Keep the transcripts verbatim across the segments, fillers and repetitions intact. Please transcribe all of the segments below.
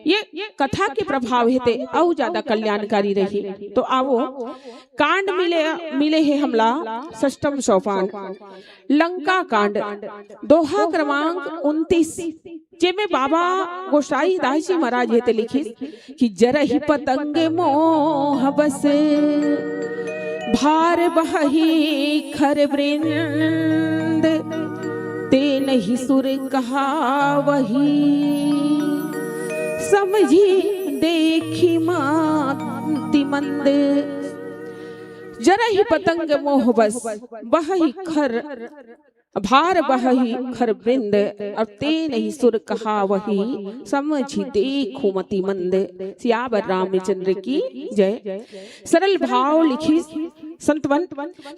ये कथा के प्रभाव हे ते अउ ज्यादा कल्याणकारी रही। तो आवो, कांड मिले, मिले हे हमला षष्टम सोपान, लंका कांड, दोहा क्रमांक उनतीस, जेमे बाबा गोसाई दास जी महाराज हे ते लिखिस कि जरहि पतंग मोह बस, भार बहहि खर वृंद, ते नहीं सुर कहावही, समझी देखि माति मंद। जरहि पतंग मोह बस, बहहि खर, भार बहहि खर वृंद, अउ ते नहीं सुर कहावही, समझि देखु मति मंद। सियावर रामचंद्र की जय। सरल भाव लिखिस संतवन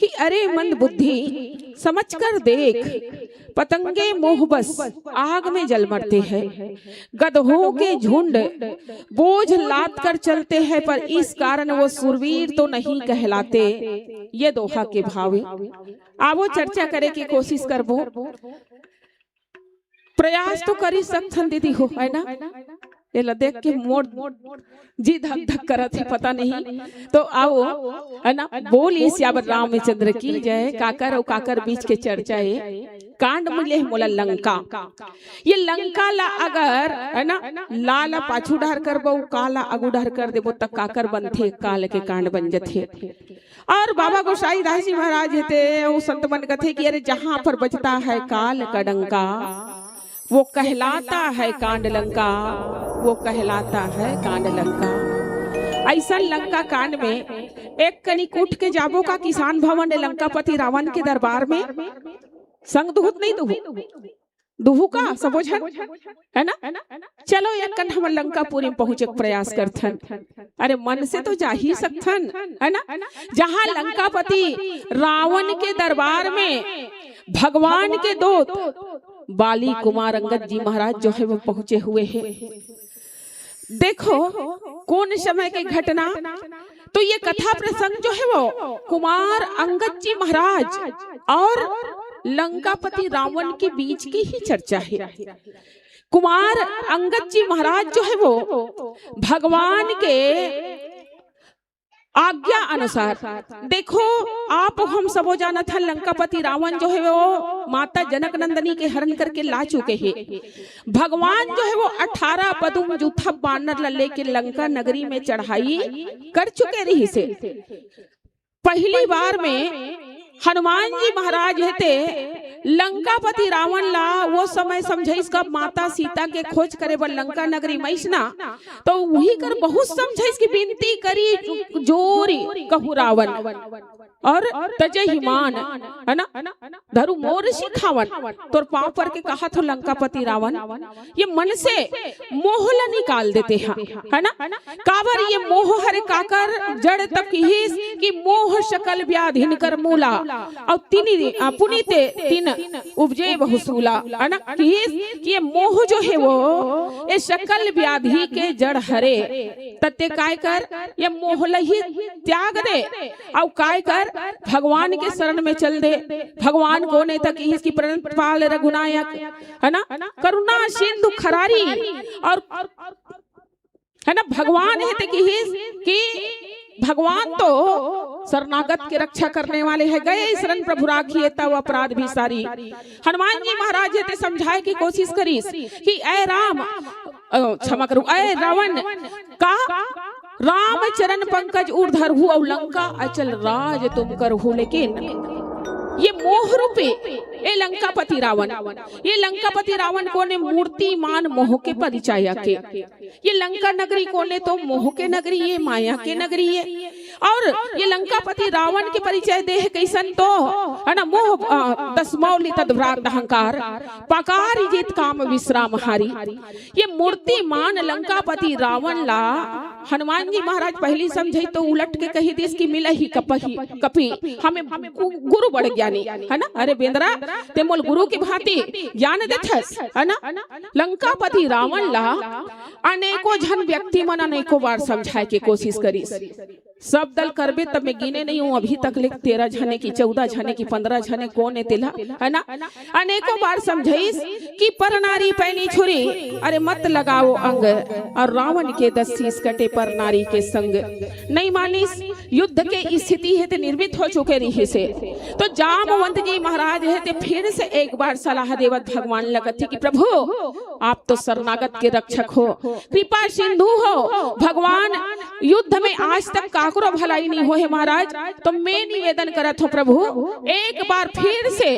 कि अरे मंद बुद्धि, समझ कर देख, पतंगे मोह बस आग में जल मरते हैं, गदहों के झुंड बोझ लाद कर चलते हैं, पर इस कारण वो सुरवीर तो नहीं कहलाते। ये दोहा के भाव हे। आवो, चर्चा करे के कोशिश करबो। प्रयास तो कर ही सकथन दीदी हो, है ना? एला देख के मोर जी धक धक करत हे, पता नहीं। तो आवो, है ना, बोलिए सियावर रामचंद्र की जय। काकर अउ काकर बीच के चर्चा हे। कांड मिले हे मोला लंका। ये लंका ला अगर, है ना, ला ला पाछू डहर करबो, का ला आगू डहर कर देबो, त काकर बनथे, काल के कांड बन जथे। अउ बाबा गोसाई दास जी महाराज हे ते, वो संत मन कथे कि अरे, जहाँ पर बजता है काल का डंका, वो कहलाता है कांड लंका, वो कहलाता है कांड लंका। ऐसा लंका कांड में एक कनिक उठ के जाबो का किसान भवन ले लंकापति रावण के दरबार में, संग दुहू त नहीं दुहू? दुहू का सबो झन, है ना? चलो, एक कन हमन लंकापुरी में पहुंचे के प्रयास करथन। अरे, मन से तो जा ही सकथन, है ना? जहां लंकापति रावण के दरबार में भगवान के दूत बाली कुमार अंगद जी महाराज जो है वो पहुंचे हुए हैं। देखो, कौन समय के घटना, तो ये कथा प्रसंग जो है वो कुमार अंगद जी महाराज और लंकापति रावण के बीच की ही चर्चा है। कुमार अंगद जी महाराज जो है वो भगवान के आज्ञा अनुसार, देखो, आप हम सबो जानत हन, लंकापति रावण जो है वो माता जनक नंदनी के हरण करके ला चुके हैं। भगवान जो है वो अठारह पदुम जूथा बानर ला लेके लंका नगरी में चढ़ाई कर चुके रहिसे। पहली बार में हनुमान जी महाराज हे ते लंकापति रावण ला वो समय समझाइस, कब माता सीता के खोज करे बर लंका नगरी में आइस ना, तो उही कर बहुत समझाइस कि बिनती करी जोरी कहूँ रावण, अउ तजहि मान, है ना, धरु मोर सिखावन। तोर पाँव पर के कहत हों लंकापति रावण, ये मन से मोह ला निकाल दे तेहा, है ना? काबर ये मोह हरे काकर जड़, तब किहिस कि मोह सकल व्याधिन कर मूला, अउ तिनि, अ, पुनि ते तिन उपजे बहु सूला, है ना? किहिस कि ये मोह जो है वो, ये सकल व्याधि के जड़ हरे। त ते काय कर, ये मोह ल ही त्याग दे, अउ काय कर, भगवान के शरण में चल दे। भगवान कोन ए? त किहिस कि प्रणत पाल रघुनायक, है ना, करुणा सिंधु खरारी, अउ, है ना, भगवान हे ते किहिस कि भगवान तो शरणागत के रक्षा करने वाले हैं। गए शरण प्रभु राखिए तव अपराध बिसारी। हनुमान जी महाराज हे ते समझाए के कोशिश करिस कि ऐ राम, अ, क्षमा करो, ऐ रावण, का राम चरण पंकज उर धरहु अउ लंका अचल राज तुम करहु। लेकिन ये मोह रूपी, ये लंकापति रावण, ये लंकापति रावण कोन ए? मूर्तिमान मोह के परिचायक ए। ये लंका नगरी कोन ए? तो मोह के नगरी ए, माया के नगरी ए। अउ ये लंकापति रावण के परिचय दे हे कइसन तो, है ना, मोह, अ, दस मौलि तद भ्रांत अहंकार, पकार जीत काम विश्राम हारी। ये मूर्तिमान लंकापति रावण ला हनुमान जी महाराज पहली समझाइस तो उलट के कहि दिस कि मिलहि कपहि, कपि, हमें गु-, गुरु बड़ ज्ञानी, है ना? अरे बेंदरा, ते मोला गुरु के भांति ज्ञान देथस, है ना? लंकापति रावण ला अनेकों झन व्यक्ति मन अनेकों बार समझाए के कोशिश करिस। सब दल करबे तब मैं गिने नहीं हूँ, अभी तक ले तेरह झने की, चौदह झने की, पन्द्रह झने कोन हे तेला, है ना? अनेकों बार समझाइस कि पर नारी पैनी छुरी, अरे मत लगाओ अंग, और रावण के दस शीश कटे पर नारी के संग। नहीं मानिस, युद्ध के स्थिति हे ते निर्मित हो चुके रहिस हे। तो जामवंत जी महाराज हे ते फिर से एक बार सलाह देवत भगवान ल कथे कि प्रभु, आप तो शरणागत के रक्षक हो, कृपा सिंधु हो, भगवान युद्ध में आज तक काकरो भलाई नहीं हो हे महाराज, तो मैं निवेदन करत हो प्रभु, एक बार फिर से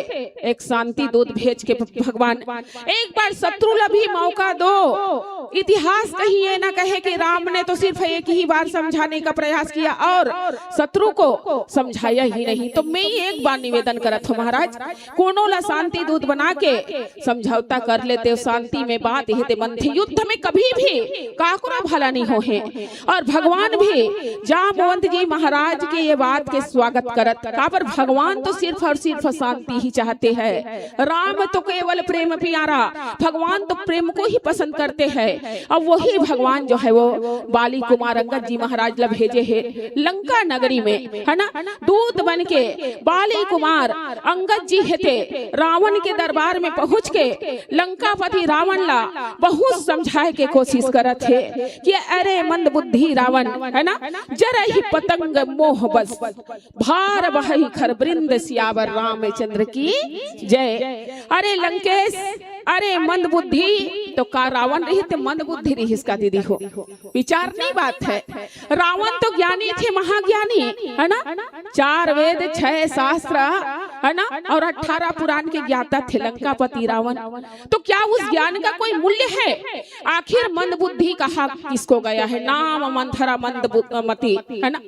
एक शांति दूत भेज के भगवान एक बार शत्रु ला भी मौका दो। इतिहास कहीं ये ना कहे कि राम ने तो सिर्फ एक ही बार समझाने का प्रयास किया और शत्रु को समझाया ही नहीं। तो मैं एक बार निवेदन करत हूँ महाराज, कोनो ला शांति दूत बना के समझौता कर लेते हो, शांति में बात हे ते बनथे। युद्ध में कभी भी काकरो भला नहीं हो हे। और भगवान भी जामवंत जी महाराज के ये बात के स्वागत करत, काबर भगवान तो सिर्फ और सिर्फ शांति ही चाहते हैं। राम तो केवल प्रेम प्यारा, भगवान तो प्रेम को ही पसंद करते हैं। और वही भगवान जो है वो बाली कुमार अंगद जी महाराज ला भेजे हे लंका नगरी में, है ना, दूत बन के बाली कुमार अंगद जी हे ते रावण के दरबार में पहुंच के लंकापति रावण ला बहुत समझाए के कोशिश करत हे कि अरे मंद बुद्धि रावण, है ना, जरहि पतंग मोह बस, भार बहइ खर बृंद सियावर रामचंद्र की जय। अरे लंकेश, अरे मंद बुद्धि, तो का रावण रहिस ते मंद बुद्धि रहिस का दीदी हो? विचार नहीं बात है। रावण तो ज्ञानी थे, महाज्ञानी, है ना, चार वेद, छह शास्त्र, है ना, और अठारह पुराण के ज्ञाता थे लंकापति रावण। तो क्या उस ज्ञान का कोई मूल्य है? आखिर मंद बुद्धि कहा किसको गया है? नाम मंथरा मंद बु-, मति, है ना?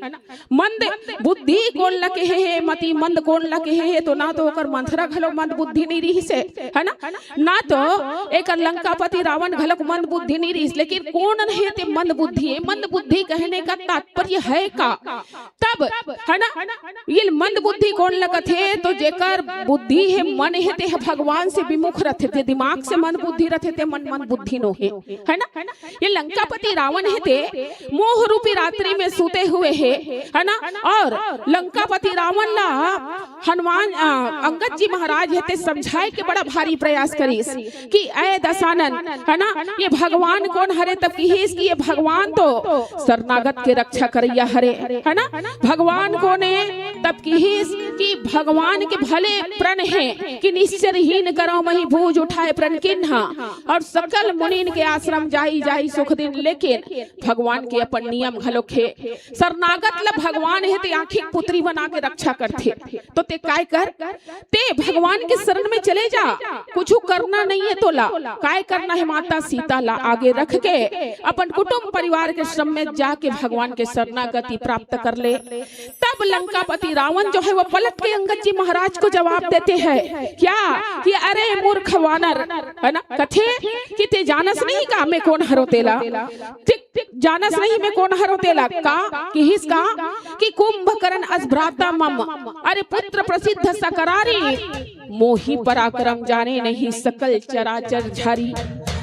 मंद बुद्धि कोन ला कहे हे, मति मंद कोन ला कहे हे, तो ना तो ओकर मंथरा घलो मंद बुद्धि नहीं रहिस हे, है ना? ना तो एकर लंकापति रावण घलोक मंद बुद्धि नहीं रहिस, लेकिन कोन हे ते मंद बुद्धि? मंद बुद्धि कहने का तात्पर्य है का? तब, है ना, ये मंद बुद्धि कोन ला कथे? तो जेकर बुद्धि हे, मन हे, ते ह भगवान से विमुख रथे, ते दिमाग से मंद बुद्धि रथे, ते मन मंद बुद्धि नो हे, है ना? ये लंकापति रावण हे ते मोह रूपी रात्रि में सूते हुए हे, है ना? और लंकापति रावण ला हनुमान, अ, अंगद जी महाराज हे ते समझाए के बड़ा भारी प्रयास करिस कि ऐ दशानन, है ना, ये भगवान कोन हरे? तब किहिस कि ये भगवान तो शरणागत के रक्षा करैया हरे, है ना? भगवान कोन हे? तब किहिस कि भगवान के भले प्रण हे कि निश्चरहीन करौं महि भुज उठाए प्रण कीन्हा, और सकल मुनिन के आश्रम जाई जाई सुख दिन, लेकिन भगवान के अपन नियम घलोक हे। शरणागत ला भगवान हे ते आँखी पुतरी बना के रक्षा करथे। तो ते काय कर, ते भगवान के शरण में चले जा, कुछु करना नहीं हे तोला। काय करना हे, माता सीता ला आगे रख के अपन कुटुंब परिवार के समेत जाके भगवान के शरणागति प्राप्त कर ले। तब लंकापति रावण जो है वो पलट के अंगद जी महाराज को जवाब देते हैं क्या कि अरे मूर्ख वानर, है ना, कथे कि ते जानस नहीं का मैं कोन हरों तेला? ठीक, ठीक, जानस नहीं मैं कोन हरों तेला। का किहिस का कि कुंभकर्ण अस भ्राता मम, अरे पुत्र प्रसिद्ध सकरारी, मोहि पराक्रम जाने नहीं सकल चराचर झारी।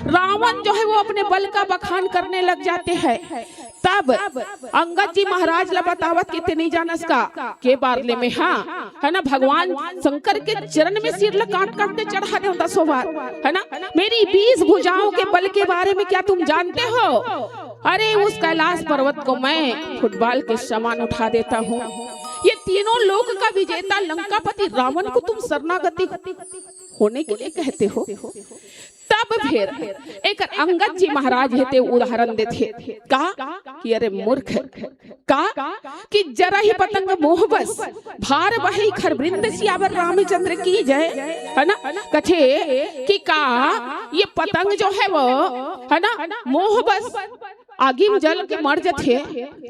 रावण जो है वो अपने बल का बखान करने लग जाते हैं। तब अंगद जी महाराज ला बतावत कि ते नहीं जानस का के बार ले में, हाँ, है ना, भगवान शंकर के चरण में सिर ला काट काट के चढ़ा दे दसों बार, है ना? मेरी बीस भुजाओं के बल के बारे में क्या तुम जानते हो? अरे उस कैलाश पर्वत को मैं फुटबॉल के समान उठा देता हूँ। ये तीनों लोक का विजेता लंकापति रावण को तुम शरणागति होने के लिए कहते हो? तब फिर एक अंगद जी महाराज हे ते उदाहरण देथे का कि अरे मूर्ख, का कि जरहि पतंग मोह बस, भार बहइ खर बृंद सियावर रामचंद्र की जय, है ना? कथे कि का ये पतंग जो है वो, है ना, मोह बस आगी में जल के मर जथे,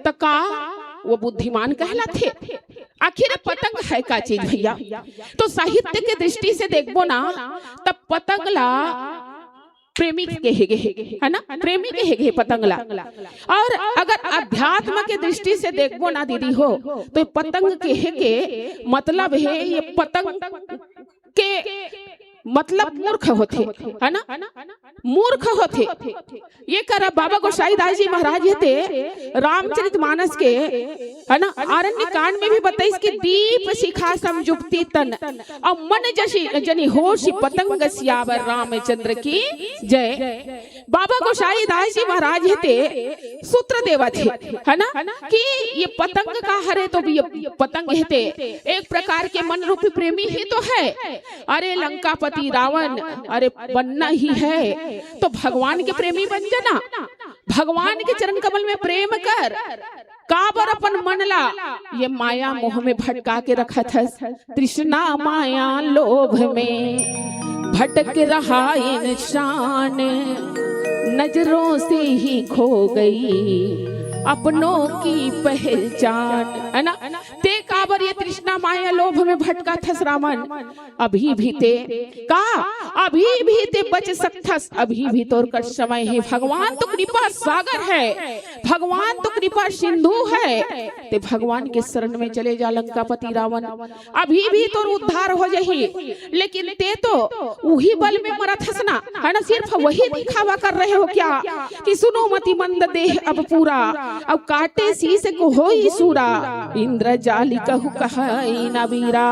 त का वो बुद्धिमान कहलाथे? आखिर पतंग है का चीज भैया? तो साहित्य के दृष्टि से देखबो ना, तब पतंग ला प्रेमी के हे गे हे, है ना, प्रेमी के हे गे हे पतंग ला। और अगर अध्यात्म के दृष्टि से देखबो ना दीदी हो, तो पतंग के हे के मतलब हे ये पतंग के मतलब मूर्ख होथे, है ना? मूर्ख होथे। ये करा बाबा गोसाई दास जी महाराज हे ते रामचरित मानस के, है ना, आरण्य कांड में भी बताइस कि दीप शिखा सम जुगति तन, अउ मन जसि जनि होसि पतंग सियावर रामचंद्र की जय। बाबा गोसाई दास जी महाराज हे ते सूत्र देवत हे, है ना, कि ये पतंग का हरे, तो भी ये पतंग हे ते एक प्रकार के मन रूपी प्रेमी ही तो है। अरे लंकापति रावण, अरे बनना ही है तो भगवान के प्रेमी बन जाना, भगवान के चरण कमल में प्रेम कर। काबर अपन मन ला ये माया मोह में भटका के रखत हस? तृष्णा माया लोभ में भटक रहा इंसान, नजरों से ही खो गई अपनों की पहचान, है ना? ते काबर ये तृष्णा माया लोभ में भटकत हस रावण? अभी भी ते का, अभी भी ते बच सकथस, अभी भी तोर कर समय हे। भगवान तो कृपा सागर है, भगवान तो कृपा सिंधु है। ते भगवान के शरण में चले जा लंकापति रावण, अभी भी तोर उद्धार हो जाही। लेकिन ते तो उही बल में मरत हस ना, है ना? सिर्फ वही दिखावा कर रहे हो क्या कि सुनो मति मंद देह अब पूरा, अब काटे शीश को होई सूरा, इंद्रजालिकहु कहइ न बीरा,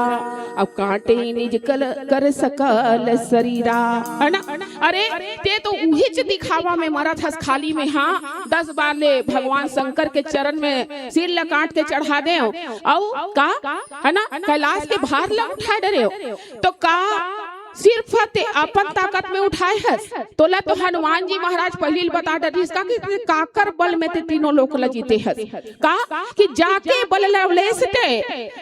अब काटे निज कल कर सकल शरीरा, है ना? अरे ते तो उहिच दिखावा में मरत हस खाली में, हाँ, दस बार ले भगवान शंकर के चरण में सिर ल काट के चढ़ा देव, अउ का, है ना, कैलाश के भार ल उठा डरेव, तो का सिर्फ ते अपन ताकत में उठाए हस? तोला तो हनुमान जी महाराज पहिली ल बता डरिस का कि ते काकर बल में ते तीनों लोक ल जीते हस? का कि जाके बल लवलेश ते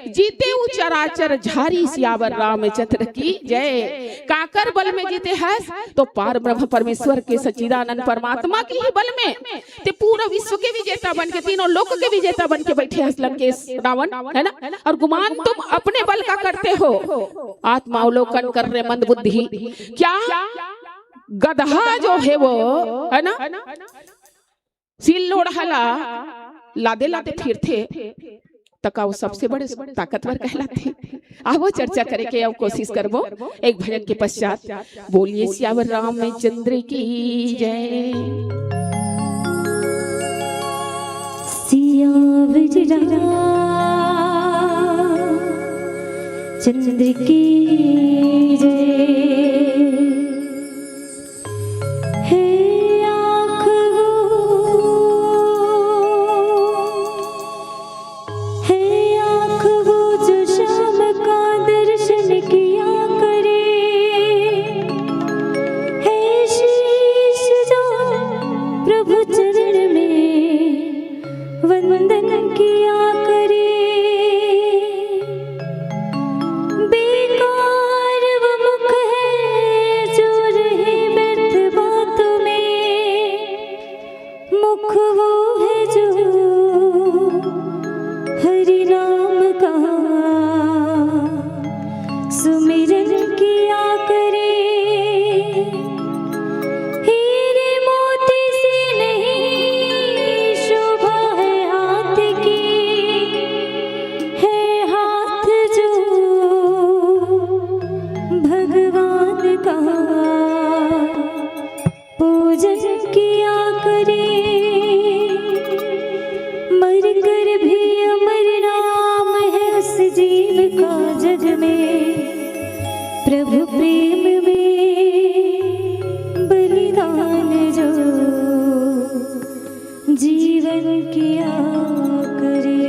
जीते उ चराचर झारी, सियावर रामचंद्र की जय। काकर बल में जीते हस? तो पार ब्रह्म परमेश्वर के सच्चिदानंद परमात्मा के ही बल में ते पूरा विश्व के विजेता बन के, तीनों लोक के विजेता बन के बैठे हस लंकेश रावण, है ना? और गुमान तुम अपने बल का करते हो, आत्मावलोकन कर रे मंद बुद्धि। क्या गधा जो है वो, है ना, सिल लोढ़ा ला लादे लादे फिरथे, त का वो सबसे बड़े ताकतवर कहलाथे? आवो चर्चा करे के अउ कोशिश करबो एक भजन के पश्चात। बोलिए सियावर रामचंद्र की जय। सियावर रामचंद्र की जय। हे आँख वो, हे आँख वो जो श्याम का दर्शन किया करे, हे शीश जो प्रभु चरण में वंदन किया करे। बेकार वो मुख है जो रहे व्यर्थ बातों में, मुख वो है जो हरि नाम का सुमिरन किया करे। हीरे मोती से नहीं शोभा है हाथ की, है हाथ जो भगवान का पूजन किया करे। मर कर भी अमर नाम है उस जीव का जग में, प्रभु प्रेम में बलिदान जो जीवन किया करे।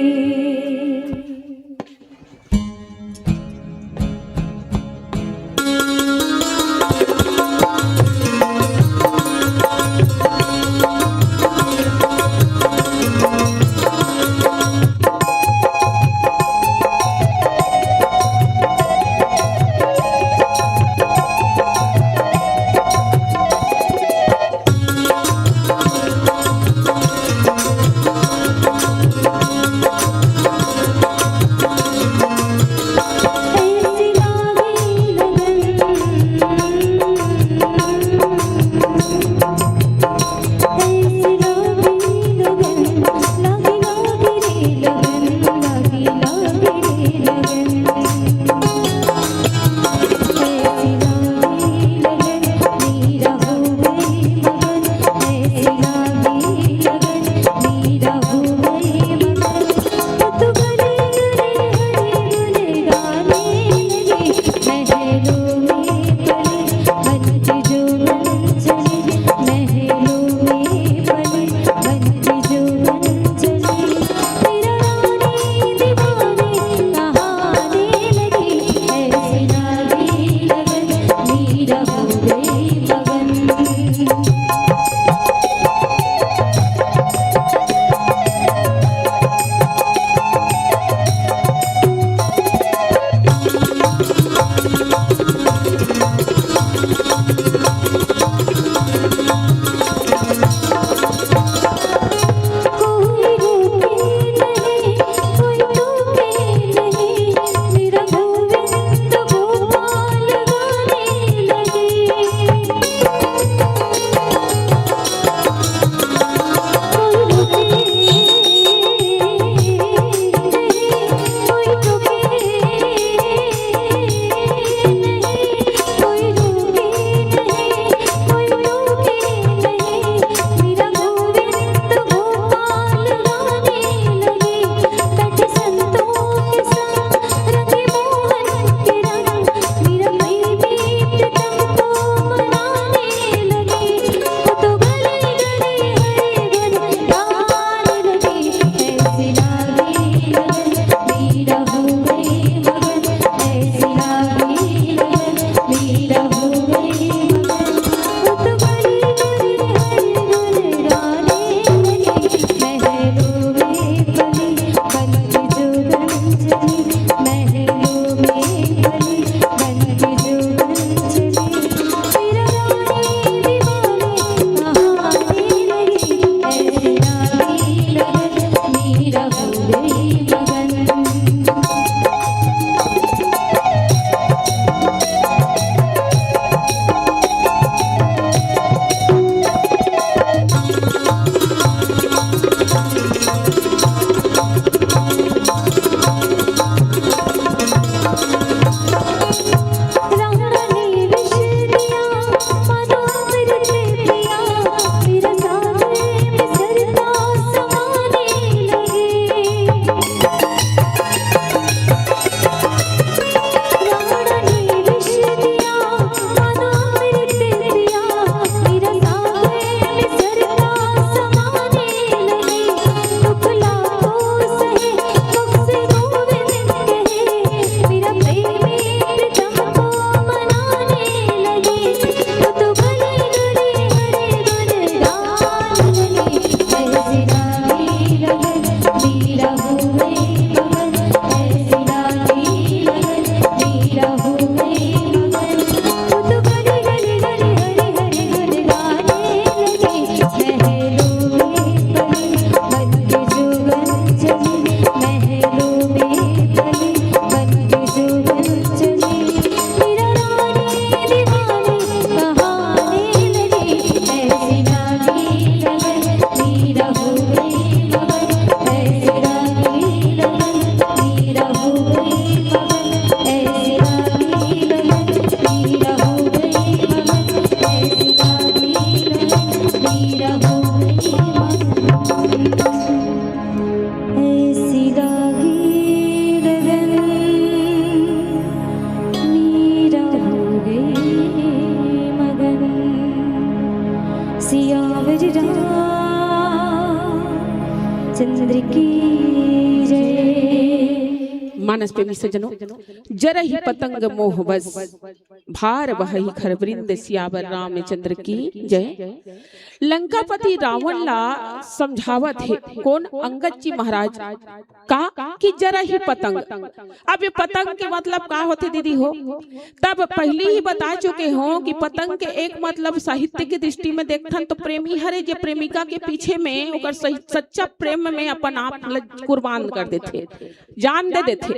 चंद्र की जय। मानस प्रेमी सज्जनों, जरहि पतंग मोह बस, भार बहहि खर वृंद सियावर रामचंद्र की जय। लंकापति रावण ला समझावत हे कोन? अंगद जी महाराज। का कि जरहि पतंग। अब ये पतंग के मतलब का होथे दीदी हो? तब पहली ही बता चुके हों कि पतंग के एक मतलब साहित्य की दृष्टि में देखथन तो प्रेमी हरे, जे प्रेमिका के पीछे में ओकर सही, सच्चा प्रेम में अपन आप ल कुर्बान कर देथे, जान दे देथे।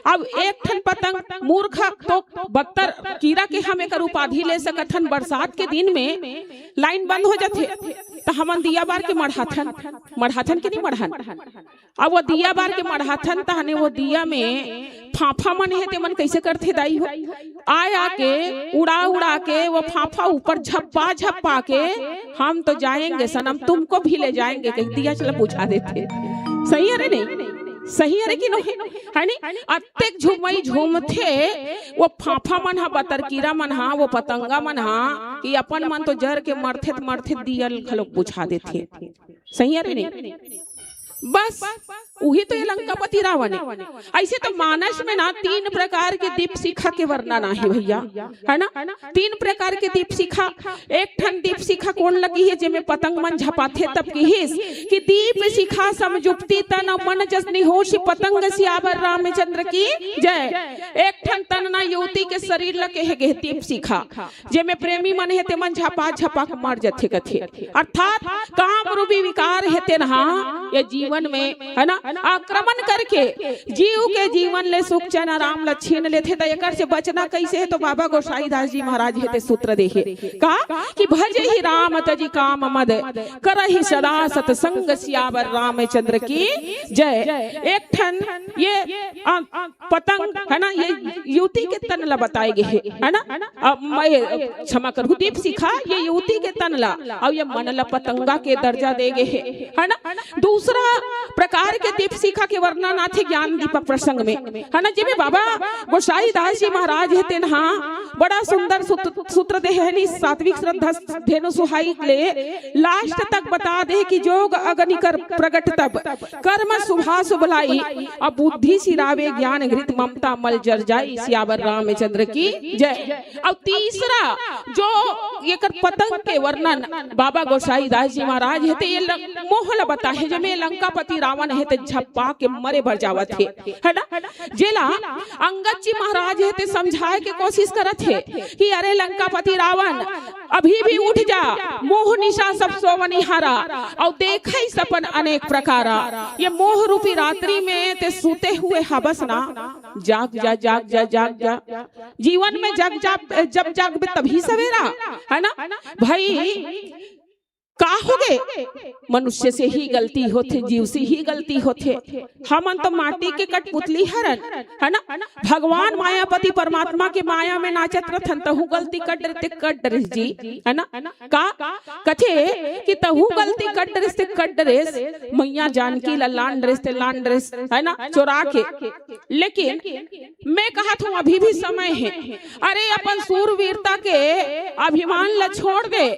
अब एक ठन पतंग मूर्ख तो बत्तर कीरा के हम एकर उपाधि ले सकत हन। बरसात के दिन में लाइन बंद हो जाथे त हमन दिया बार के मढ़ाथन, मढ़ाथन के नहीं मढ़न। अब वो दिया बार के मढ़ाथन तहने वो दिया में फाफा मन हे ते मन कैसे करथे दाई हो? आय आके उड़ा उड़ा के वो फाफा ऊपर झप्पा झप्पा के हम तो जाएंगे सनम, तुमको भी ले जाएंगे कहि दिया चला बुझा देथे। सही हरे नहीं? सही हरे कि नहीं? है नहीं? अतेक झुमई झूमथे वो फाफा मन हा, बतरकीरा मन हा, वो पतंगा मन हा कि अपन मन तो जर के मरथे त मरथे, दिया ल घलोक बुझा देथे। सही हरे नहीं? बस उही तो ये लंकापति रावण हे। ऐसे तो मानस में ना तीन प्रकार के दीप शिखा के वर्णन आहे भैया, है ना? तीन प्रकार के दीप शिखा। एक ठन दीप शिखा कोन ल किहे, जेमे पतंग मन झपाथे तब किहिस कि दीप शिखा सम जुपति तन मन जस निहोषि पतंग सियावर रामचंद्र की जय। एक ठन तन ना युवती के शरीर ल केहे गे दीप शिखा, जेमे प्रेमी मन हे ते मन झपा झपा के मर जथे कथे। अर्थात काम रूपी विकार हे तेन हा ये जीवन में, है ना, आक्रमण करके जीव के जीवन ले सुख चैन आराम ल छीन लेथे। त एकर से बचना कैसे हे? तो बाबा गोसाईदास जी महाराज हे ते सूत्र देहे का कि भजहि राम तजि काम मद, करहि सदा सतसंग सियावर रामचंद्र की जय। एक ठन ये अ, पतंग, है ना, ये युवती के तन ला बताए गे हे, है ना? अब मैं, क्षमा करहू, दीप शिखा ये युवती के तन ला, अउ ये मन ला पतंगा के दर्जा दे गे हे, है ना? दूसरा प्रकार के दीप शिखा के वर्णन आथे ज्ञान दीपक प्रसंग में, है ना, जेमे बाबा गोसाईदास जी महाराज हे तेन हा बड़ा सुंदर सूत-, सूत्र देहे हे नी, सात्विक श्रद्धा धेनु सुहाई ले last तक बता दे कि जोग अग्नि कर प्रगट तब, कर्म शुभा शुभ लाई, अब बुद्धि सिरावे ज्ञान घृत ममता मल जर जाई। सियावर रामचंद्र की जय। अब तीसरा जो एकर पतंग के वर्णन बाबा गोसाईदास जी महाराज हे ते ये ल-, मोह ल बताहे, जेमे लंकापति रावण हे ते झप्पा के मरे बर जावत हे, है ना? जेला अंगद जी महाराज हे ते समझाए के कोशिश करत हे कि अरे लंकापति रावण, अभी भी उठ जा, मोह निशा सब सोवनिहारा, अउ देखई सपन अनेक प्रकारा। ये मोह रूपी रात्रि में ते सूते हुए हबस ना, जाग जा, जाग जा, जाग जा। जीवन में जग जा, जब जागबे तभी सवेरा, है ना भाई? का होगे? मनुष्य से ही गलती होथे, जीव से ही गलती होथे। हमन तो माटी के कठपुतली हरन, है ना? भगवान मायापति परमात्मा के माया में नाचत रथन, तहू गलती कर डरे ते कर डरेस जी, है ना? का कथे कि तहू गलती कर डरेस ते कर डरेस, मैया जानकी ला लान डरेस ते लान डरेस, है ना, चोरा के। लेकिन मैं कहत हूँ, अभी भी समय हे। अरे, अपन सूरवीरता के अभिमान ल छोड़ दे।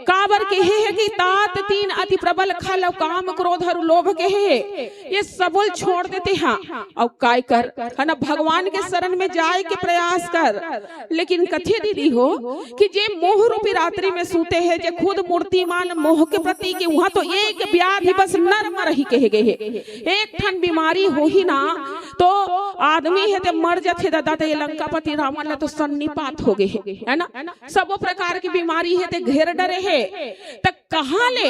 काबर केहे हे कि तात तीन अति प्रबल खल अउ काम क्रोध अउ लोभ केहे हे, ये सबो ल छोड़ देते हा। अउ काय कर, है ना, भगवान के शरण में जाए के प्रयास कर। लेकिन कथे दीदी हो कि जे मोह रूपी रात्रि में सूते हे, जे खुद मूर्तिमान मोह के प्रतीक हे, उहाँ तो एक व्याधि बस नर मरही कहे गे हे। एक ठन बीमारी होही ना तो आदमी हे ते मर जथे दादा, ते लंकापति रावण ला तो सन्निपात हो गे हे, है ना? सबो प्रकार के बीमारी हे ते घेर डरे हे, त कहाँ ले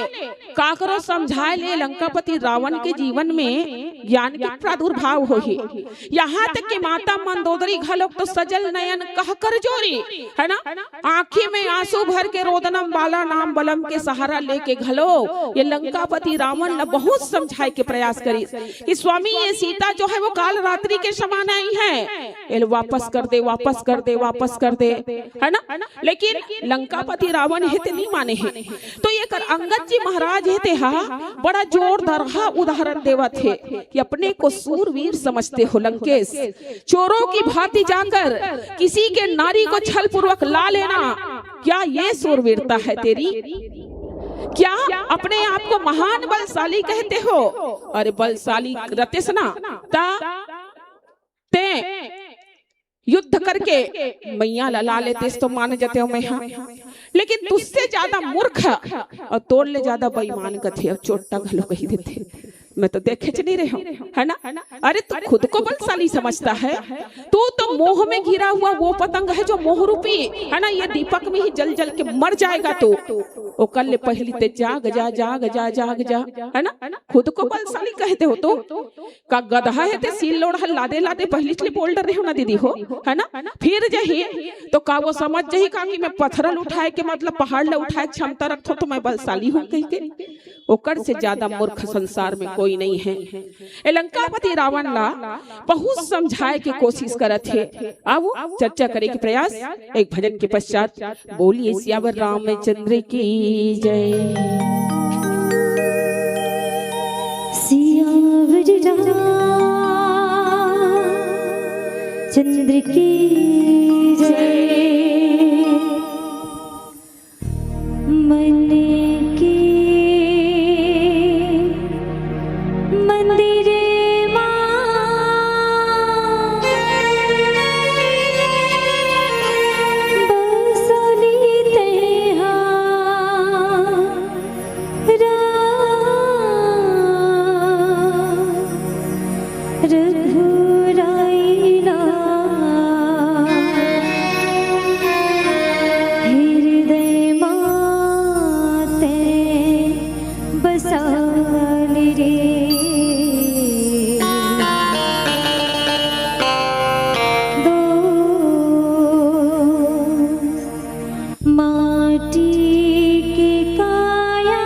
काकरो समझाए ले लंकापति रावण के जीवन में ज्ञान के प्रादुर्भाव होही? यहाँ तक कि माता मंदोदरी घलोक तो सजल नयन कह कर जोरी, है ना, आँखी में आंसू भर के रोदनम वाला नाम बलम के सहारा लेके घलो ये लंकापति रावण ला बहुत समझाए के प्रयास करी कि स्वामी, ये सीता जो है वो काल रात्रि के समान आई है, एल वापस कर दे, वापस कर दे, वापस कर दे, है ना? लेकिन लंकापति रावण हे ते नहीं माने हे। तो ये कर अंगद जी महाराज हे ते हा बड़ा जोरदार हा उदाहरण देवत हे कि अपने को सूरवीर समझते हो लंकेश, चोरों की भांति जाकर किसी के नारी को छल पूर्वक ला लेना, क्या ये सूरवीरता है तेरी? क्या अपने आप को महान बलशाली कहते हो? अरे बलशाली रतेस ना, ता ते युद्ध करके मैया ला ला लेतेस तो मान जतेंव मैं हा, लेकिन तुझसे ज्यादा मूर्ख अउ तोर ले ज्यादा बेईमान कथे अउ चोट्टा घलो कहि देथे। मैं तो देखेच नइ रहेंव, है ना? अरे तू खुद को बलशाली समझता है, तू तो मोह में घिरा हुआ वो पतंग है जो मोह रूपी, है ना, ये दीपक में ही जल जल के मर जाएगा तू। ओकर ले पहिली ते जाग जा, जाग जा, जाग जा, है ना? खुद को बलशाली कहते हो तू? का गदहा हे ते, सील लोढ़ा लादे लादे पहिली ले बोल डरे हो ना दीदी हो, है ना? फिर जही तो का वो समझ जही का कि मैं पत्थर ल उठाए के, मतलब पहाड़ ला उठाए के क्षमता रखथों तो मैं बलशाली हूँ कहि के? ओकर से ज्यादा मूर्ख संसार में कोई नहीं है। ए लंकापति रावण ला बहुत समझाए के कोशिश करत हे। आओ चर्चा करे के प्रयास एक भजन के पश्चात। बोलिए सियावर रामचंद्र की जय। सियावर रामचंद्र की जय। मन के मंदिर मा बसोली तेहा राम। रघुराई ला हृदय मा तैं बसाल रे। दो माटी के काया,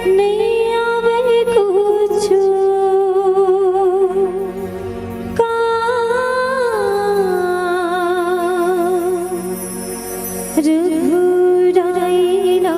नइ आवे कुछु काम। रघुराई ला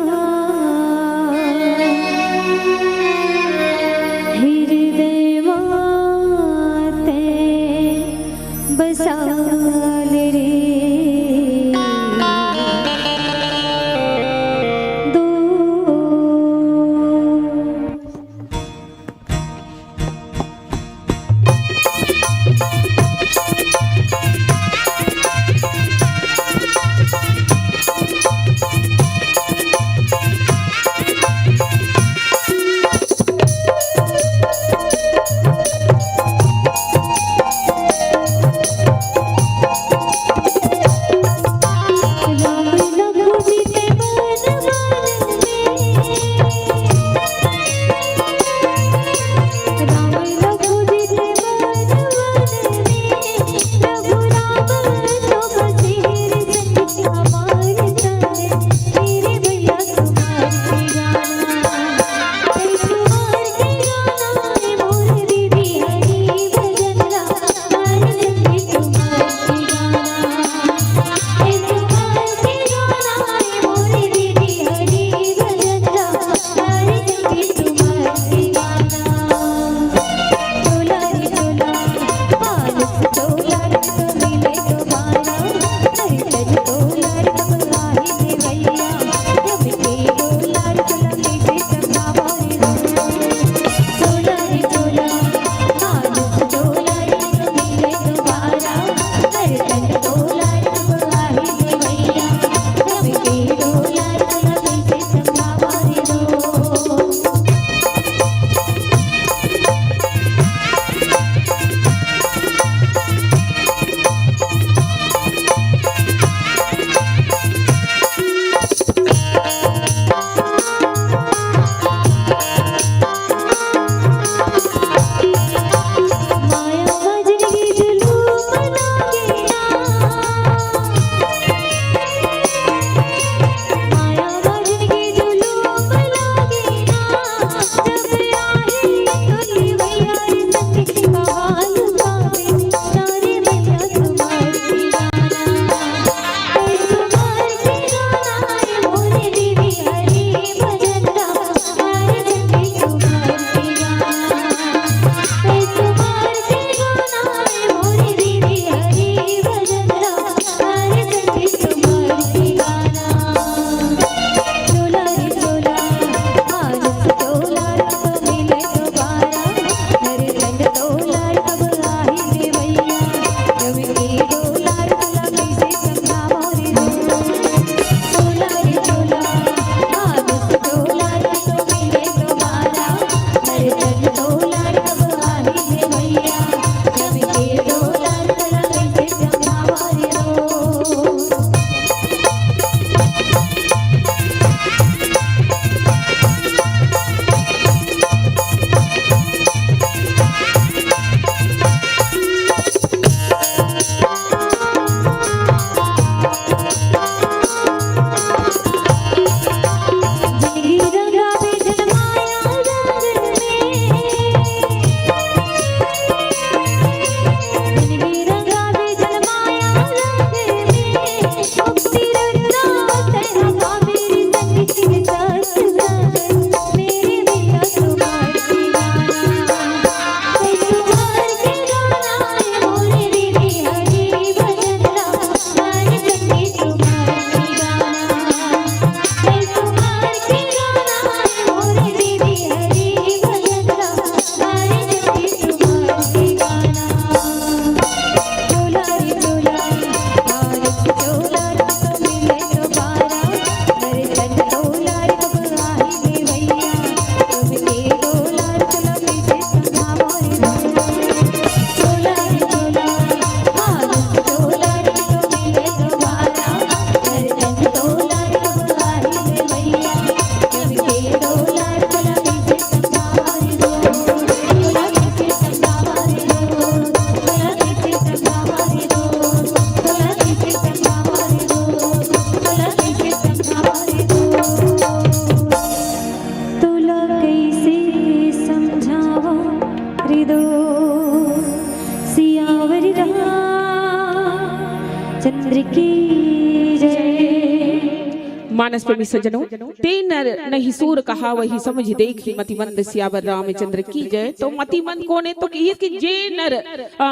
मानस प्रेमी सज्जनों, ते नर नहीं सूर कहावही, समझ देखि मतिमंद। सियावर रामचंद्र की जय। तो मतिमंद कोन हे? तो कहिस कि जे नर, अ,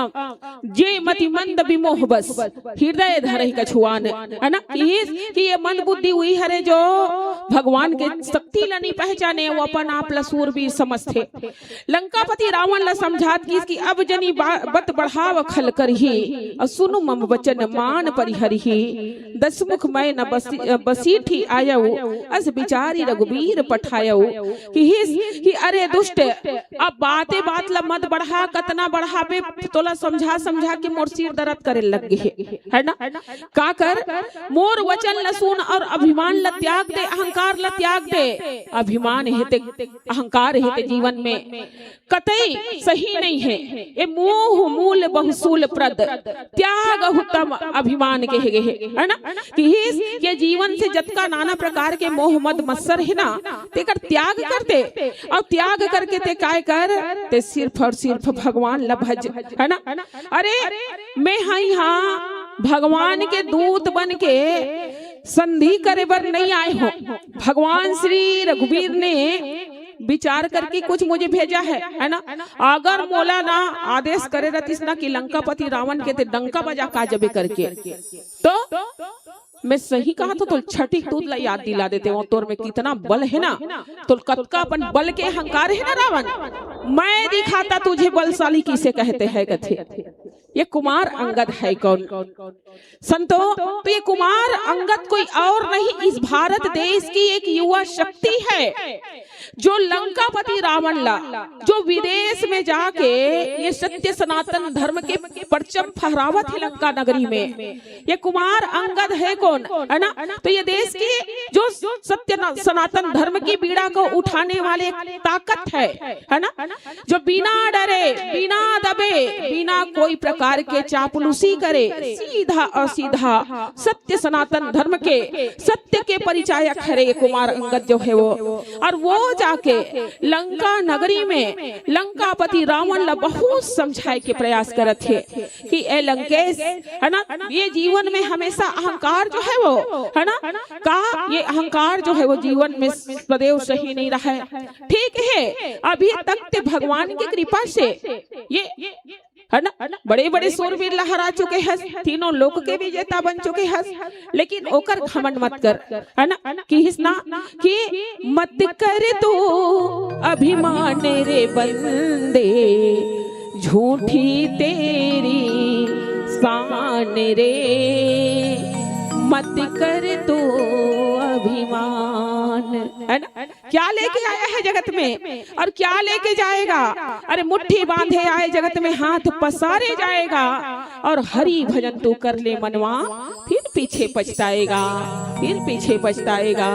जे मतिमंद बिमोह बस, हृदय धरहि कछुआन, है ना? कहिस कि ये मंद बुद्धि उही हरे जो भगवान के शक्ति ला नहीं पहचाने, वो अपन आप ला सूरवीर समझथे। लंकापति रावण ला समझात किहिस कि अब जनि बा-, बत बढ़ाव खल करही, अउ सुनु मम वचन मान परिहरही। दस मुख मैं न बसी-, बसीठी आयउ, अस बिचारी रघुबीर पठायउ। किहिस कि अरे दुष्ट, अब बाते बात ला मत बढ़ा, कतना बढ़ाबे, तोला समझा समझा के मोर सिर दर्द करे लग गे हे, है ना? का कर, मोर वचन ला सुन अउ अभिमान ला त्याग दे, अहंकार ला त्याग दे। अभिमान हे ते, अहंकार हे ते जीवन में कतई सही नहीं हे। ये मोह मूल बहुसूल प्रद, त्याग उत्तम अभिमान के हे गे हे, है ना? किहिस के जीवन से जतका नाना प्रकार के मोह मद मत्सर हे ना, तेकर त्याग कर दे। अउ त्याग करके ते काय कर, ते सिर्फ अउ सिर्फ भगवान ला भज, है ना? अरे, मैं हई हाँ भगवान के दूत बन के संधि करे बर नहीं आए हों। भगवान श्री रघुवीर ने विचार करके कुछ मुझे भेजा है, है ना? अगर मोला ना आदेश करे रहतिस ना कि लंकापति रावण के ते डंका बजा का जबे करके, तो मैं सही कहा तो तोल छठी दूध ला याद दिला देते हो, तोर में कितना बल है ना, तोल कतका अपन बल के अहंकार है ना रावण, मैं दिखाता तुझे बलशाली किसे कहते हैं कथे। ये कुमार अंगद है कौन? संतो, तो ये कुमार अंगद कोई और नहीं, इस भारत देश की एक युवा शक्ति है, जो लंकापति रावण ला, जो विदेश में जाके ये सत्य सनातन धर्म के परचम फहरावत है लंका नगरी में। ये कुमार अंगद है कौन, है ना? तो ये देश की जो सत्य न-, सनातन धर्म की पीड़ा को उठाने वाले ताकत है, है ना? जो बिना डरे, बिना दबे, बिना कोई प्रकार के चापलूसी करे, सीधा और सीधा सत्य सनातन धर्म के, सत्य के परिचायक हरे ये कुमार अंगद जो है वो। और वो जाके लंका नगरी में लंकापति रावण ला बहुत समझाए के प्रयास करत हे कि ए लंकेश, है ना, ये जीवन में हमेशा अहंकार जो है वो, है ना, का ये अहंकार जो है वो जीवन में सदैव सही नहीं रहा है। ठीक है, अभी तक ते भगवान की कृपा से ये, है ना, बड़े बड़े सूरवीर लहरा चुके हैं, तीनों लोक के विजेता बन चुके हैं, लेकिन ओकर घमंड मत कर, है ना, किहिस ना कि मत कर तू अभिमान रे बंदे, झूठी तेरी शान रे, मत कर तू अभिमान, है ना? क्या लेके आया है जगत में और क्या लेके जाएगा? अरे मुट्ठी बांधे आए जगत में, हाथ पसारे जाएगा और हरि भजन तू कर ले मनवा, फिर पीछे पछताएगा, फिर पीछे पछताएगा।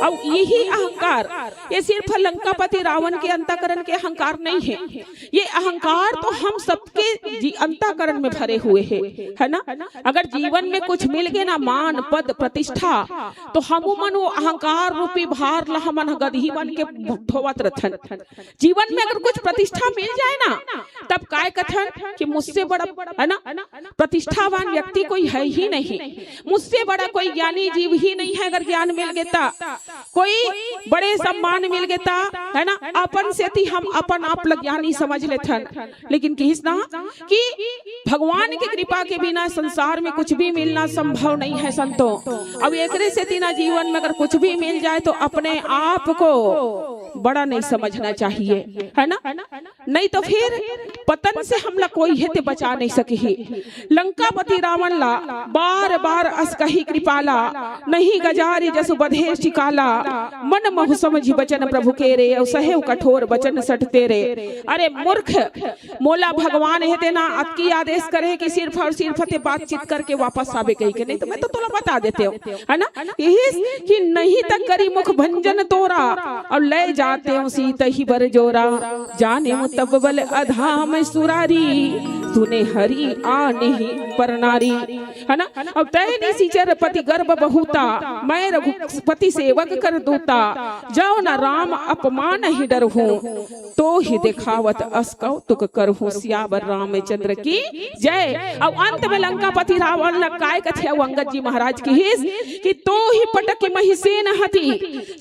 अब यही अहंकार, ये सिर्फ लंकापति रावण के अंतःकरण के अहंकार नहीं है, ये अहंकार तो हम सबके जी-, अंतःकरण में भरे हुए है, है ना? अगर जीवन में कुछ मिल गए ना, मान, पद, प्रतिष्ठा, तो हम मन वो अहंकार रूपी भार ला हमन गदही बन के ढोवत रथन। जीवन में अगर कुछ प्रतिष्ठा मिल जाए ना, तब काय कथन कि मुझसे बड़ा, है ना, प्रतिष्ठावान व्यक्ति कोई है ही नहीं, मुझसे बड़ा कोई ज्ञानी जीव ही नहीं है। अगर ज्ञान मिल गया, कोई बड़े सम्मान मिल गया, है ना, अपन सेती हम अपन आप ल ज्ञानी समझ लेथन, लेकिन किहिस ना कि भगवान के कृपा के बिना संसार में कुछ भी मिलना संभव नहीं है संतो। अब एकरे सेती ना जीवन में अगर कुछ भी मिल जाए तो अपने आप को बड़ा नहीं समझना चाहिए, है ना? नहीं तो फिर पतन से हमला कोई हे ते बचा नहीं सकिही। लंकापति रावण ला बार बार अस कही कृपाला, नहीं गजारि जसु बधे सिकाला। मन महु समझि बचन प्रभु केरे, अउ सहेउ कठोर बचन सठ तेरे। अरे मूर्ख, मोला भगवान हे ते ना अतकी आदेश करे कि सिर्फ अउ सिर्फ ते बातचीत करके वापस आबे कहिके, नहीं तो मैं तो तोला बता देते हो, है ना? किहिस कि नहीं त करी मुख भंजन तोरा, अउ ले जातेंव सीतहि बर जोरा। जानेंव तब बल अधाम सुरारी, सुने हरि आनहि पर नारी। है ना? अब तैं निसिचर पति गर्भ बहुता, मैं रघुपति सेवक सेवक कर दूता, जौन राम अपमान ही डरहूँ, तो ही देखावत अस कौतुक करहूँ। सियावर रामचंद्र की जय। अउ अंत में लंकापति रावण ल काय कथे, अउ अंगद जी महाराज कहिस कि तो ही पटकि महि सेन हथि,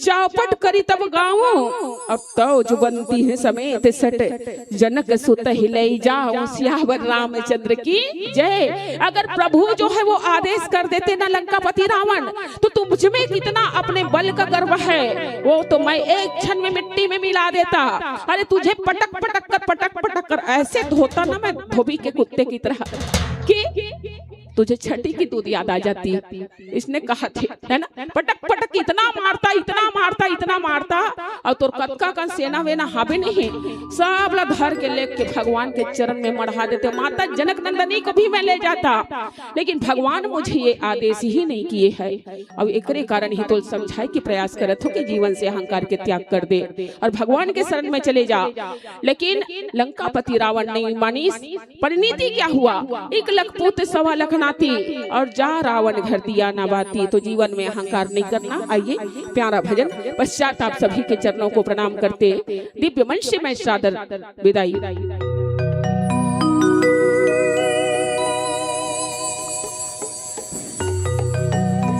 चौपट करी तब गाऊं, अउ तौ जुबंती है समेत सट, जनक सुत ही लई जाऊं। सियावर रामचंद्र की जय। अगर प्रभु जो है वो आदेश कर देते ना लंकापति रावण, तो तुझ में कितना अपने बल का गर्व है, वो तो मैं एक क्षण में मिट्टी में मिला देता। अरे तुझे पटक पटक कर, पटक पटक कर ऐसे धोता ना मैं धोबी के कुत्ते की तरह, कि तुझे छठी की दूध याद आ जाती। इसने कहा थे, है ना, पटक पटक इतना मारता, इतना मारता, इतना मारता, अउ तोर कतका कन सेना वेना हाबे नहीं, सब ला धर के लेके भगवान के चरण में मढ़ा देते। माता जनक नंदनी को भी मैं ले जाता, लेकिन भगवान मुझे ये आदेश ही नहीं किए है। अब एकरे कारण ही तो समझाए के प्रयास करत हो कि जीवन से अहंकार के त्याग कर दे और भगवान के शरण में चले जा। लेकिन लंकापति रावण नहीं मानिस। परिणति क्या हुआ? एक लख पुत्र, सवा लख नाती, और जा रावण घर दिया ना बाती। तो जीवन में अहंकार नहीं करना। आइए, प्यारा भजन, पश्चात आप सभी के चरणों को प्रणाम करते दिव्य मंच से मैं सादर विदाई।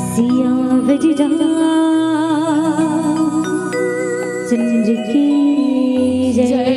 सियावर रामचंद्र की जय।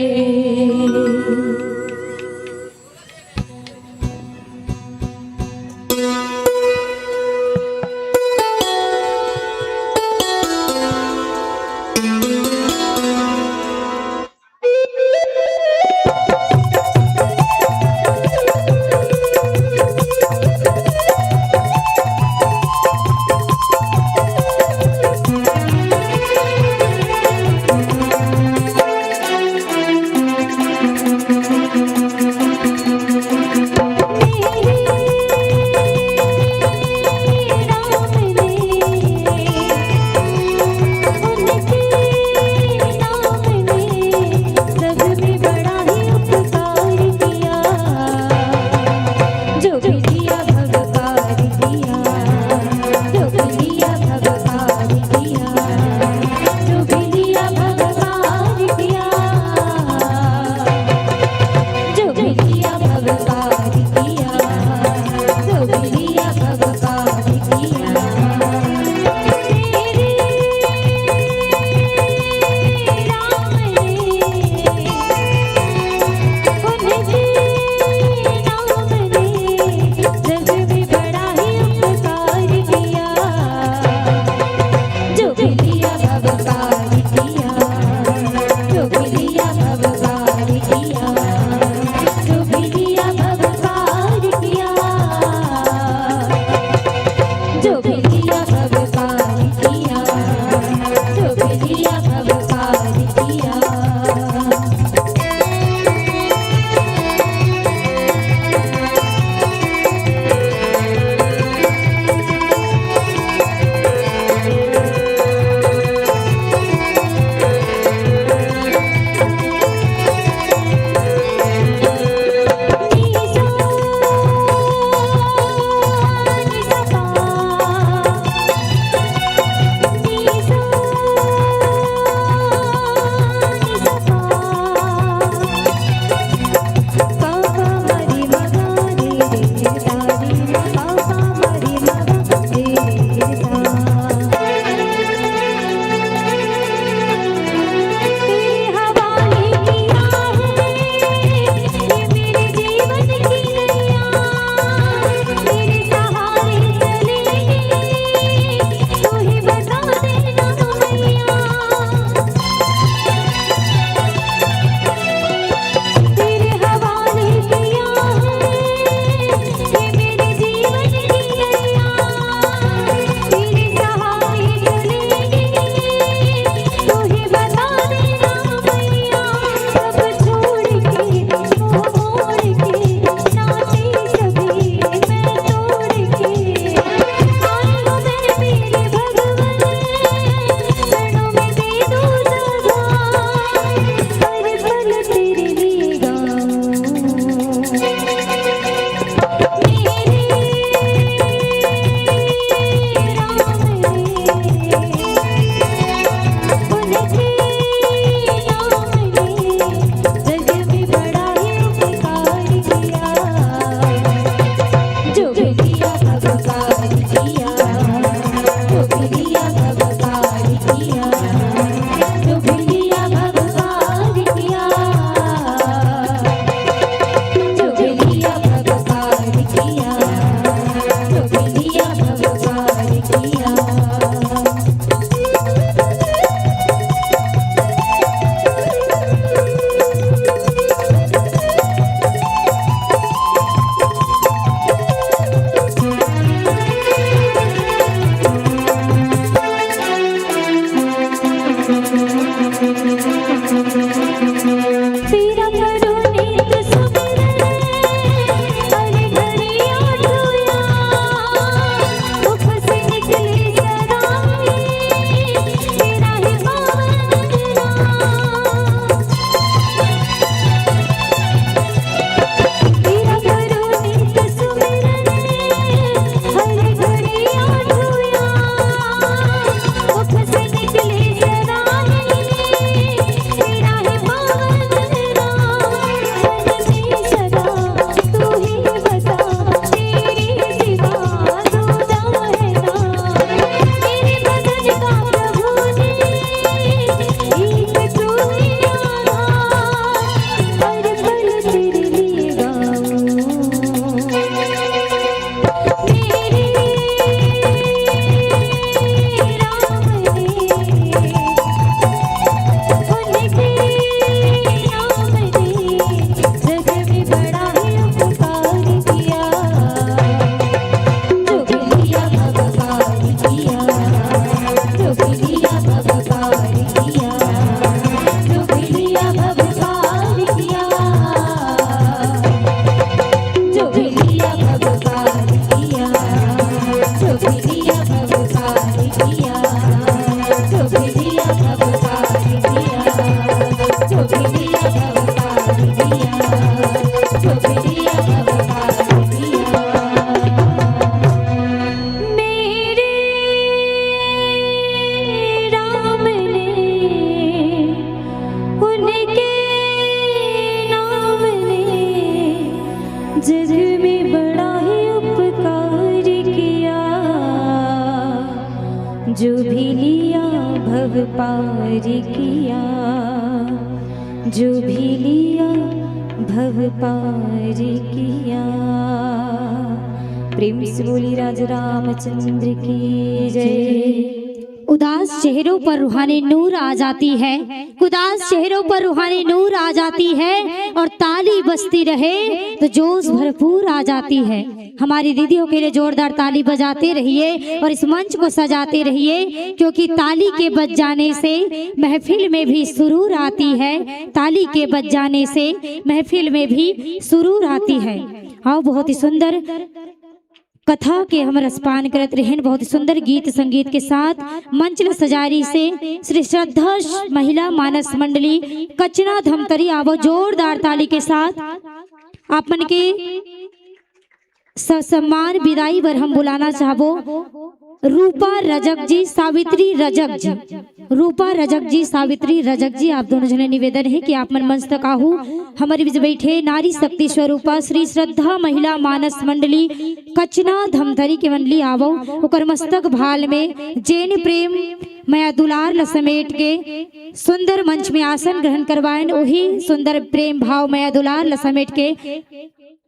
लिया भव पार किया, जो भी लिया भव पार किया। प्रेम से बोली राजा रामचंद्र की जय। उदास चेहरों पर रूहानी नूर आ जाती है, उदास चेहरों पर रूहानी नूर आ जाती है और ताली बजती रहे तो जोश भरपूर आ जाती है। हमारी दीदियों के लिए जोरदार ताली बजाते रहिए और इस मंच को सजाते रहिए, क्योंकि ताली के बज जाने से महफिल में भी सुरूर आती है, ताली के बज जाने से महफिल में भी सुरूर आती है। आओ, बहुत ही सुंदर कथा के हम रसपान करत रहेन, बहुत ही सुंदर गीत संगीत के साथ मंच ल सजारी से श्री श्रद्धा महिला मानस मंडली कचना धमतरी। आवो, जोरदार ताली के साथ आप मन के ससम्मान विदाई बर हम बुलाना चाहबो रूपा रजक जी, सावित्री रजक जी, रूपा रजक जी, सावित्री रजक जी, आप दोनों झने निवेदन है कि आप मन मंच तक आहू। हमारे बीच बैठे नारी शक्ति स्वरूपा श्री श्रद्धा महिला मानस मंडली कचना धमतरी के मंडली आवो, ओकर मस्तक भाल में जेन प्रेम मया दुलार ल समेट के सुंदर मंच में आसन ग्रहण करवायन, वही सुंदर प्रेम भाव मया दुलार ल समेट के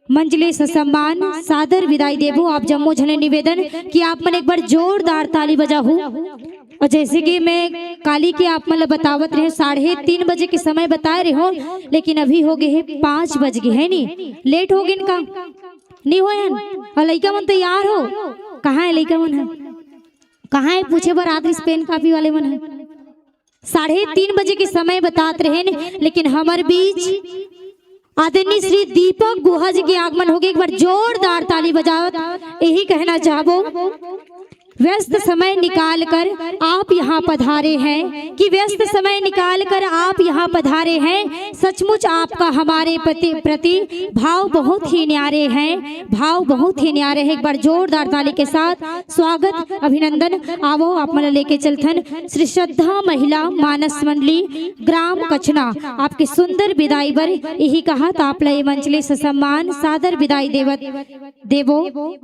मंच ले ससम्मान सादर विदाई देबो। आप जम्मो झने निवेदन कि आप मन एक बार जोरदार ताली बजाहू। और जैसे कि मैं काली के आप मन ल बतावत रहे, साढ़े तीन बजे के समय बताए रहे हो, लेकिन अभी हो गए है पाँच बज गए है नी, लेट हो गए का? नहीं हो यार? और लइका मन तैयार हो? कहाँ है लइका मन है? कहाँ है पूछे बर आत रिस पेन कॉपी वाले मन है? साढ़े तीन बजे के समय बतात रहेन, लेकिन हमर बीच आदरणीय श्री दीपक गुहा जी के आगमन हो गए। एक बार जोरदार ताली बजावत यही कहना चाहबो, व्यस्त समय निकाल कर आप यहाँ पधारे हैं, कि व्यस्त समय निकाल कर आप यहाँ पधारे हैं। सचमुच आपका हमारे प्रति, प्रति भाव बहुत ही न्यारे हैं, भाव बहुत ही न्यारे हैं। एक बार जोरदार ताली के साथ स्वागत, अभिनंदन। आवो, आप मन लेके चलथन श्री श्रद्धा महिला मानस मंडली ग्राम कचना। आपके सुंदर विदाई बर यही कहा, त आप ला ये मंच ले ससम्मान सादर विदाई देवत देवो।